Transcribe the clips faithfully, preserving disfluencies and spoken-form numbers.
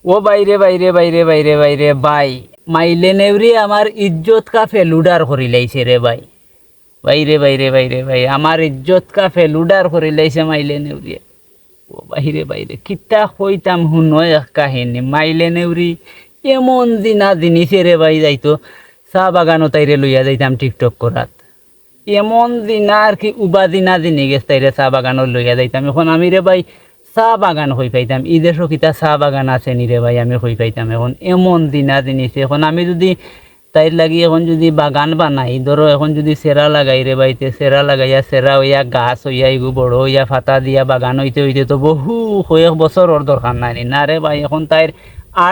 ও ভাইরে, ভাইরে, ভাইরে, ভাইরে, ভাইরে, ভাই, মাইলে নেউরি আমার ইজ্জত কা ফেলুডার করিলাইছে রে ভাই। ভাইরে, ভাইরে, ভাইরে, ভাই, আমার ইজ্জত কা ফেলুডার করিলাইছে মাইলে নেউরিয়ে। ও ভাইরে, ভাইরে, কিতা কইতাম, হুনো এক কাহিনী। মাইলে নেউরি এমন জিনা জিনিসে রে ভাই যাইতো, চা বাগানো তাইরে লইয়া যাইতাম TikTok করাত। এমন জিনা আর কি, উবা জিনা জিনি গেছে তাইরে চা বাগানো লইয়া যাইতাম। এখন আমি রে ভাই চা বাগান কই পাইতাম, ই দেশো কিতা চা বাগান আছে নি রে ভাই, আমি কই পাইতাম। এখন এমন জিনা জিনিস, এখন আমি যুদি তাইর লাগি এখন যুদি বাগান বানাই, ধরো এখন যুদি সেরা লাগাই রে ভাই, তে সেরা লাগাইয়া সেরা অইয়া গাছ অইয়া ইগু বড় অইয়া ফাতা দিয়া বাগান অইতে অইতে তো বহু কয়েক বছরর দরকার নাই নি? না রে ভাই, এখন তাইর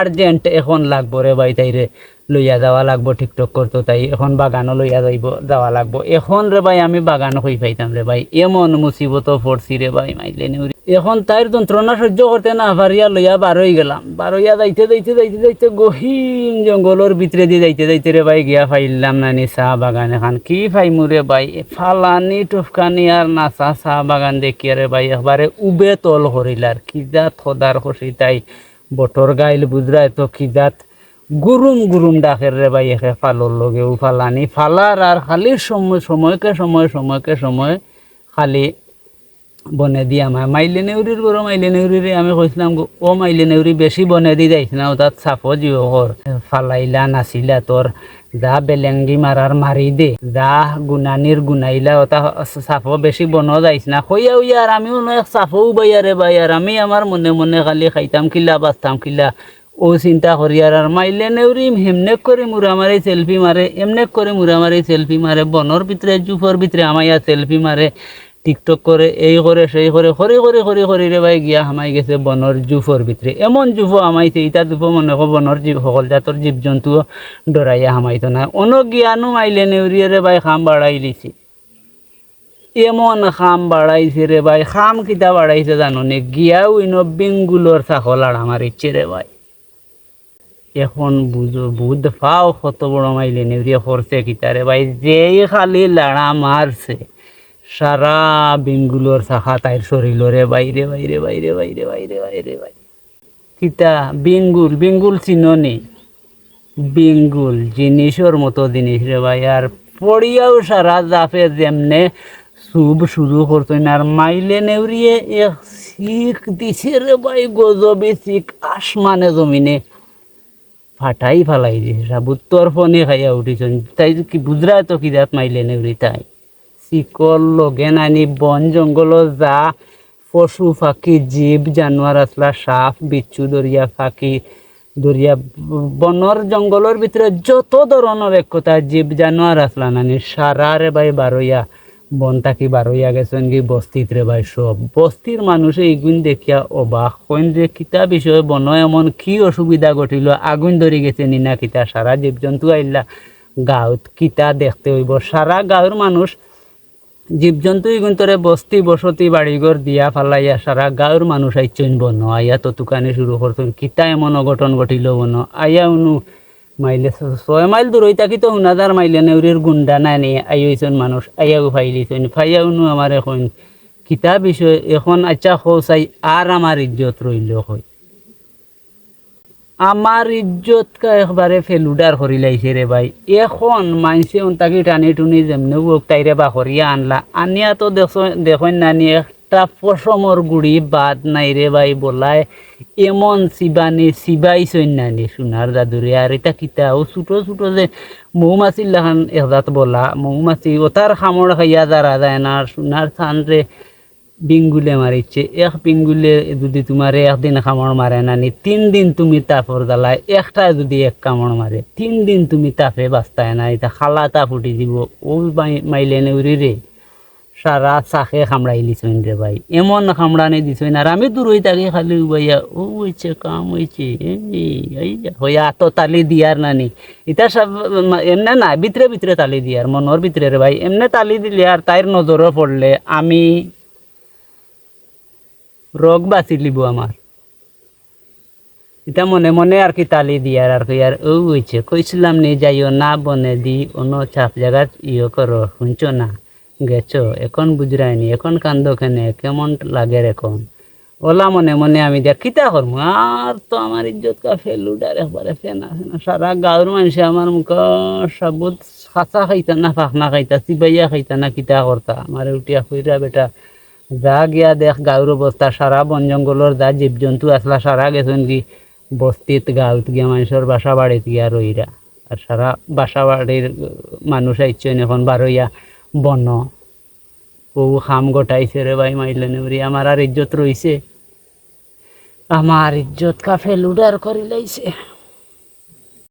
urgent এখন লাগবো রে ভাই, তাইরে লইয়া যাওয়া লাগবো TikTok করতো, তাই এখন বাগানো লইয়া যাইবো, যাওয়া লাগবো। এখন রে ভাই আমি বাগান কই পাইতাম রে ভাই, এমন মুসিবতো পড়ছি রে ভাই, মাইলে নেউরি। এখন তাইর যন্ত্রণা সহ্য করতে না পারিয়া লইয়া বারই গেলাম। বারইয়া যাইতে যাইতে যাইতে যাইতে গহীন জঙ্গলর ভিতরেদি যাইতে যাইতে রে ভাই গিয়া পাইলাম নানি চা বাগান এখান। কি পাইমু রে ভাই, ফালানি টুফকানি আর নাচা চা বাগান দেখিয়া রে ভাই একবারে উবে তল করিলার। কি জাত খোদার খুশি তাই বটর গাইল বুঝরায় তো কি জাত গুরুম গুরুম ডাকের রে ভাই, একে ফালর লগে ও ফালানি ফালার আর খালি সময়, সময়কে সময়, সময়কে সময় খালি বনেদি আমার মাইলে নেউরির ঘরো মাইলে নেউরিরে আমি কইছিলাম গো, "ও মাইলে নেউরি, বেশি বনেদি যাইস না, ওটাত সাপো জিও কর, ফালাইলা নাচিলা তোর, যা বেলেঙ্গি মারার মারি দে, যা গুনানির গুনাইলা, ওটা সাপো বেশি বনো যাইস না।" কইয়া উইয়া আর আমি অনো এক সাপো উবাইয়া রে ভাই, আর আমি আমার মনে মনে খালি খাইতাম কিলা, বাঁচতাম কিলা, ও চিন্তা করি আর, আর মাইলে নেউরি হেমনেক করি মুরা মারি selfie মারে, এমনেক করি মুরা মারি selfie মারে, বনর ভিতরে, জুফর ভিতরে হামাইয়া selfie মারে, TikTok করে, এই করে, সেই করে, করি, করি, করি, করি রে ভাই গিয়া হামাই গেছে বনর জুফর ভিতরে। এমন জুফো হামাইছে, ইটা জুফো মনে কর বনর জীব, হকল জাতর জীবজন্তুও ডরাইয়া হামাইতো না। অনো গিয়ানু মাইলে নেউরিয়ে রে ভাই খাম বাড়াই লিছে। এমন খাম বাড়াইছে রে ভাই, খাম কিতা বাড়াইছে জানো নি? গিয়াউ ইনো বিঙ্গুলর ছাকো লাড়া মারিছে রে ভাই। এখন বুঝো, বুধ ফাও কত বড় মাইলে নেউরিয়ে করছে কিতা রে ভাই, যেই খালি লাড়া মারছে, সারা বিঙ্গুলর ছাকা তাইর শরীলো রে ভাই রে ভাই রে ভাই রে ভাই রে ভাই রে ভাই রে ভাই। কিতা বিঙ্গুল, বিঙ্গুল চিনো নি? বিঙ্গুল জিনিসর মতো জিনিস রে ভাই। আর পড়িয়াউ সারা জাফে যেমনে চুব শুরু করছইন, আর মাইলে নেউরিয়ে এক চিক দিছে রে ভাই, গজবি চিক, আসমানে জমিনে ফাটাই ফালাই দিছে। সাবু তরফনি খাইয়া উঠিছইন, তাই কি বুঝরা তো কি জাত মাইলে নেউরি তাই। চিকর লগে নানি বন জঙ্গলো যা পশু পাখি, জীব জানোয়ার আছলা, সাপ, বিচ্ছু, দরিয়া পাখি, দরিয়া, বনর জঙ্গলর ভিতরে যত ধরনর এক কথা জীব জানোয়ার আছলা নানি, সারা রে ভাই বারইয়া, বন থাকি বারইয়া গেছইন গি বস্তিত রে ভাই। সব বস্তির মানুষে ইগুইন দেখিয়া অবাক, কইন যে কিতা বিষয়, বনো এমন কি অসুবিধা ঘটিল, আগুইন ধরি গেছে নি না কিতা, সারা জীবজন্তু আইলা গাউত, কিতা দেখতে অইবো। সারা গাউর মানুষ জীবজন্তু ইগুইনতরে বস্তি বসতি বাড়িঘর দিয়া ফালাইয়া সারা গাউর মানুষ আইছইন বনো, আইয়া তো তুকানি শুরু করছইন, কিতা এমন অঘটন ঘটিল বনো। আইয়া উনু মাইলে ছ-, ছয় মাইল দূরই থাকি তো হুনা যার মাইলে নেউরির গুন্ডা নানি আইছইন মানুষ, আইয়াউ ফাইলিছইন, ফাইয়া উনু আমারে কইন, "কিতা বিষয় এখন, আচ্ছা কও চাই, আর আমার ইজ্জত রইল কই?" আমার ইজ্জতকা একবারে ফেলুডার করিলাইছে রে ভাই। এখন মানষে অন্তাকি টানি টুনি যেমনে অউক তাইরে বা করিয়া আনলা। আনিয়া তো দেখছ-, দেখইন নানি একটা পশমর গুড়ি বাদ নাই রে ভাই, বলায় এমন চিবানি চিবাইছইন নানি সোনার দাদুরে। আর ইটা কিতা? অউ ছোট ছোট যে মৌমাছির লাখান একজাত বলা, মৌমাছি অতার কামড় খাইয়া যারা যায় না, আর সোনার চানরে বিঙ্গুলে মারিছে। এক বিঙ্গুলে যুদি তুমারে একদিন কামড় মারে নানি, তিন দিন তুমি তাপর জ্বালায়, একটায় যুদি এক কামড় মারে, তিন দিন তুমি তাপে বাচতায় না, ইটা কালা তাপ উঠি যিবো। অউ মাই-, মাইলে নেউরিরে সারা চাকে কামড়াইলিছইন রে ভাই, এমন কামড়ানি দিছইন। আর আমি দূরই থাকি খালি উবাইয়া, "অউ অইছে, কাম অইছে, এই, এই," কইয়া আতো তালি দিয়ার নানি। ইতা সব, এমনে না, ভিতরে ভিতরে তালি দিয়ার, মনর ভিতরে রে ভাই, এমনে তালি দিলে আর তাইর নজরো পড়লে আমি রগ বাচিলিবো আমার। ইতা মনে মনে আর কি তালি দিয়ার আর কইয়ার, "অউ অইছে, কইছিলাম নি যাইও না বনেদি, অনো ছাফ জাগাত ইয়ে করো, হুনছো না? গেছো, এখন বুঝরায়নি, এখন কান্দো কেনে, কেমন লাগের এখন?" ওলা মনে মনে আমি দিয়া কিতা করমু, আর তো আমার ইজ্জত কাফের লুডার একবারে ফেনা ফেনা। সারা গাঁওর মানষে আমার মুখো সাবুত খাসা খাইতা না ফাখনা খাইতা, চিবাইয়া খাইতা না কিতা করতা। আমারে উঠিয়া কইরা, "বেটা, যা গিয়া দেখ গাঁওর অবস্থা, সারা বন জঙ্গলর যা জীবজন্তু আছলা সারা গেছইন গি বস্তিত, গাঁওত গিয়া মানষর বাসা বাড়িত গিয়া রইরা। আর সারা বাসা বাড়ির মানুষ আইছইন অখন বারইয়া বনো।" অউ কাম ঘটাইছে রে ভাই মাইলনে উরি, আমার আর ইজ্জত রইছে? আমার ইজ্জত কাফের লুডার করিলাইছে।